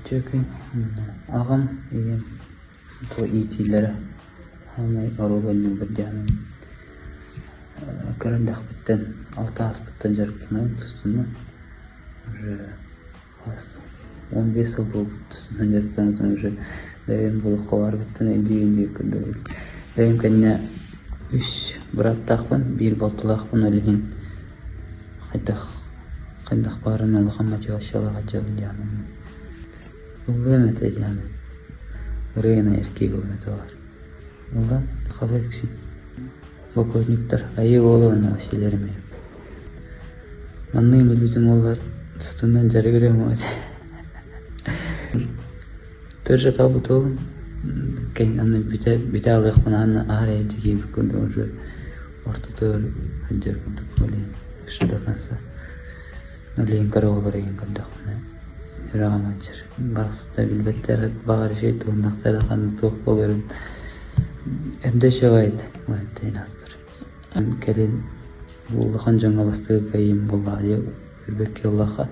Үтүө күн. Аҕам, ийэм бу иитиилэрэ саамай оруолу оонньууллар диэхпин кыра эрдэхпиттэн, алта ааспыттан дьарыктанабын тустуунан. Уже хас 15 сыл буолбут тустуунан дьарыктанабытын уже бэйэм олоххо барбыттан өйдүү-өйдүү курдук. Бэйэм кэннэ үс бырааттаахпын, биир балтылаахпын, ол иһин хайдах хайдах баарынан улахан мотивациялаах сылдьабын диэн ыллыам этэ диэн ырыаны эркии этэ баар. Ыллаан сахалыы үксүн Покойниктар Айыы Уола уонна Василий Еремеев. Маннык билбитим буоллар тустуунан дьарыгырыам этэ. Төрүт талбыт уолум аны бүтэ бүтэ алыахпын аһан аһар эйдьи киирбит курдук уже ортотугар сылдьар курдук буолуйан до конца. Билигин кыра оҕолор игин көрдөхпүнэ сүрэҕим ыалдьар. Барахсаттар билбэттэр баҕар үчүгэй туһуннахтара ханна туох буоларын эрдэ үчүгэй этэ уонтан ааспар. Кэлин бу улахан дьоҥҥо бастакы кыайыым буоллаҕа дии билбэккэ ыллахха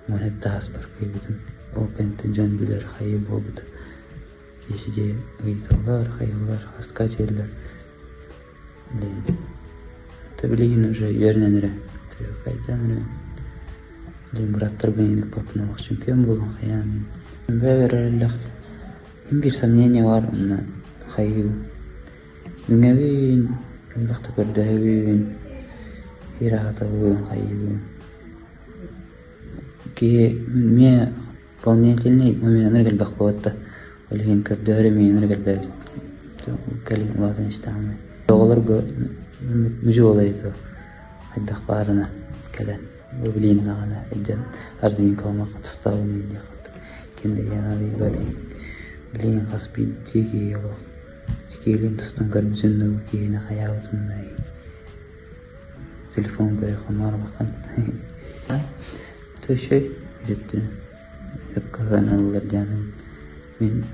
уон ааспар кыайбытым. Ол кэнниттэн дьон билэр хайыы буолбута. Киһи ыйыталлар, хайыыллар, рассказываллар. Блин. Это билигин уже үөрэнэн эрэ привыкайдаан эрэ. Блин, быраттарбын иник папын чемпион буолан хайаан. Бэбэр эрэллэхт. Мин биир сомнение бар онно хайыы. Үҥэбин, элбэхтэ көрдөһөбүн, биир аһатабын, хайыыбын. Киһи эмиэ Волнительный момент элбэх буолта. Ол иһин көрдөһөр эмиэ элбээбит. Кэлин улаатан истэҕим. Оҕолорго мужуолай хайдах баарына кэлэн бу билиин даҕаны илдьэн ардымикалмакка тустаабын диэх ким да диэн арыйбат билигин хас биирдии киһи олох киһилиин тустан көрбүтүн дуу киһини хайаабытын да телефон көрө хомоорбаккын Төшөй үһүттэн өккөһөн ыллар диэн мин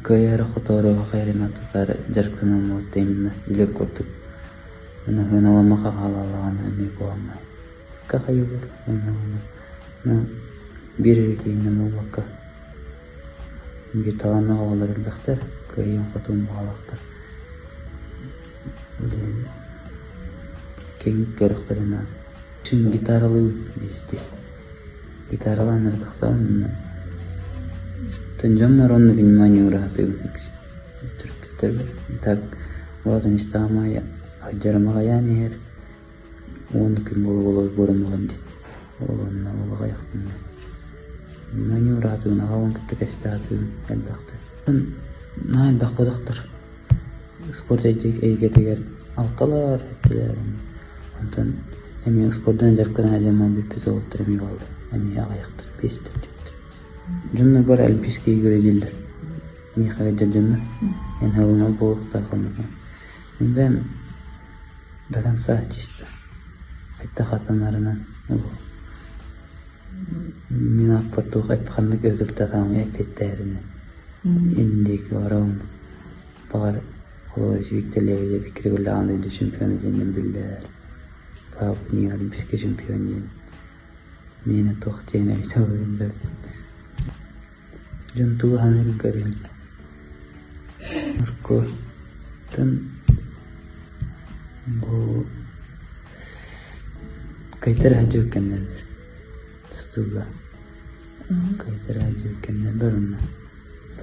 кыайары-хотору хайрынан тутар дьарыктанан буолта именно үлэ курдук ынаһыыналаммаха хаалалаҕына эмиэ куһаҕан хайыбыр ну биир эрэ киһинэн буолбакка биир талааннаах оҕолор элбэхтэр кыайыам-хотуом баҕалаахтар Киҥ көрөхтөрүн наада. Син гитаралыыбын везде. Гитаралаан эрэ тахсабын уонна дьоммор уонна внимание ураатыыбын төрөппүттэрбэр. Так улаатан истэҕим аайы сылдьарым аҕыйаан иһэр 10 күн буола-буола сборум ылан дии. Ол онно ол аҕыйахпын Внимание ураатыыбын аҕабын кытта кэпсэтэ сатыыбын элбэхтик. Наһаа элбэх бодохтор. Спорт эйгэтигэр алталар, сэттэлэр онтон эмиэ спордунан дьарыктанан диэн бүппүт уолаттар эмиэ бааллар, эмиэ аҕыйахтар, биэстэр, түөртэр. Дьоннор бары олимпийские игры дииллэр. Миэхэ ыалдьар дьоннор. Эн ылынар буолуохтаах оннук. Мин бэйэм до конца чисто хайдах атанарынан Мин ааппар туох ханнык результатаамый эппиэттээринэн иннин диэки барабын. Баҕар, холобур, Виктор Лебедев икки төгүллээх аан дойду чемпиона диэнинэн биллэр. Павел Олимпийскай чемпион диэн. Миэнэ туох диэн эбитэ билбэппин. Дьон тугу саныырын көрөбүн. Уруккуттан бу кайтар сылдьыбыт кэмнэрбэр тустууга кайтара сылдьыбыт кэмнэрбэр уонна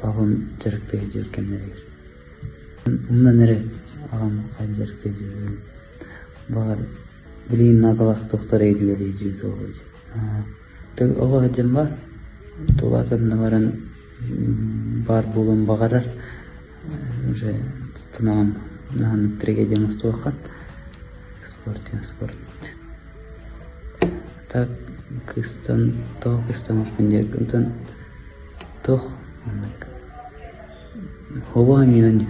папам дьарыктыы сылдьыбыт кэмнэригэр умнан эрэ аҕам хайдах дьарыктыы сылдьыбытын баҕар билигин наадалаах туохтара өйдүүбэлии дии Оҕо сылдьан баар, улаатан баран баар буолуон баҕарар уже туттунаҕын наһаа трагедия оҥостуоххун спорт диэн спорт. Так кыыстан тоҕо кыыстаммыппын диэн онтон туох маннык Оҕо эмиэ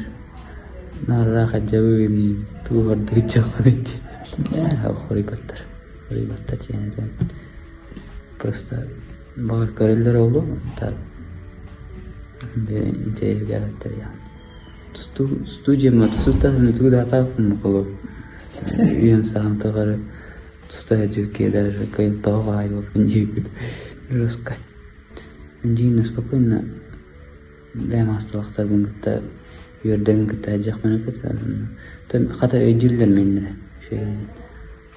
наардаах адьабын тугу ордугуччаххыный диэн хоруйбаттар хоруйбаттар диэн этэн просто баҕар көрөллөр буолуо так интэриэһиргээбэттэр студия тустуу тугу да сатаабаппын холобур үйэм саҕам тухары туста сылдьыбыт киһи даже кыайан тоҕо хаайбаппын диэбит. Жестко. Дьиҥинэн спокойно бэйэм асталахтарбын кытта үөрдэрбин кытта сылдьыахпын эппит. Хата өйдүүллэр миэннэрэ.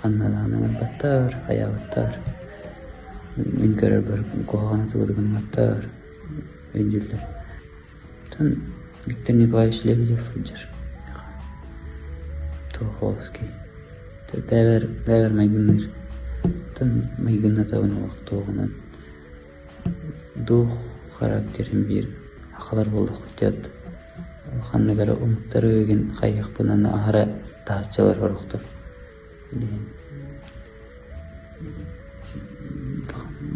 Ханна даҕаны ыҥырбаттар, хайаабаттар. Мин көрөрбөр куһаҕаны тугу да гымматтар, өйдүүллэр. Оттон Виктор Николаевич Лебедев сылдьар. Туховский. Бэйэбэр, бэйэбэр майгынныыр. Оттон майгыннатабын олох туоҕунан дух характерын биир сахалар буоллахпыт диэт ханнык эрэ омуктары игин хайыахпынан аһара таһыччылар орохтор.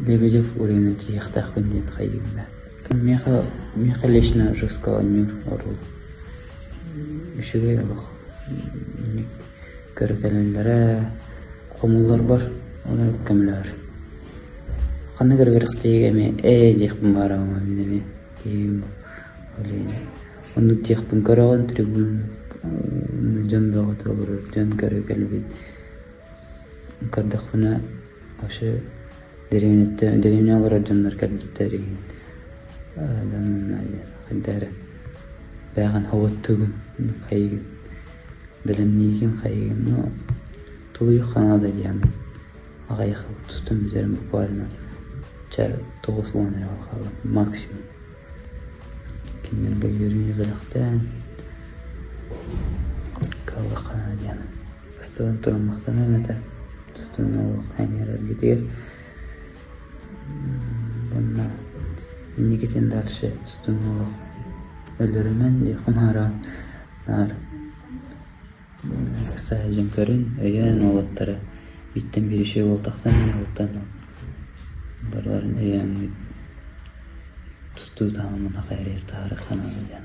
Лебедев уровенын тиийиэхтээхпин диэн хайыыбын ээ. Миэхэ, миэхэ лично жестко оонньуур оруол. Үчүгэй олох. Көрө кэлэллэрэ, хомулларбар ону көмөлөһөр. Ханнык эрэ күрэхтэһиигэ эмиэ ээ диэхпин баҕарабын мин эмиэ киһим Оннук диэхпин көрөҕүн трибуна дьон бөҕөтө олорор, дьон көрө кэлбит. Көрдөхпүнэ вообще дэриэбинэттэн дэриэбинэ олорор дьоннор кэлбиттэр игин хайда эрэ бэйэҕин хоботтугун хайыгын бэлэмниигин хайыгын ну тулуйуохха наада диэн аҕыйах тустан бүтэрим буквально чэ 90 эрэ хаалла максимум. Кинилэргэ үөрүүнү бэлэхтээн, кыаллахха диэн бастатан туран махтаныам этэ тустууну олох эҥээрэргитигэр уонна инникитин дальше тустууну олох өлөрүмэн диэххин аһара наар саһылдьан көрүн, өйөөн уолаттары бииртэн биир үчүгэй уол тахсан иһэр барыларын өйөөҥҥүт тустуу таһымын аха эрийэр таһаарыахха наада диэн.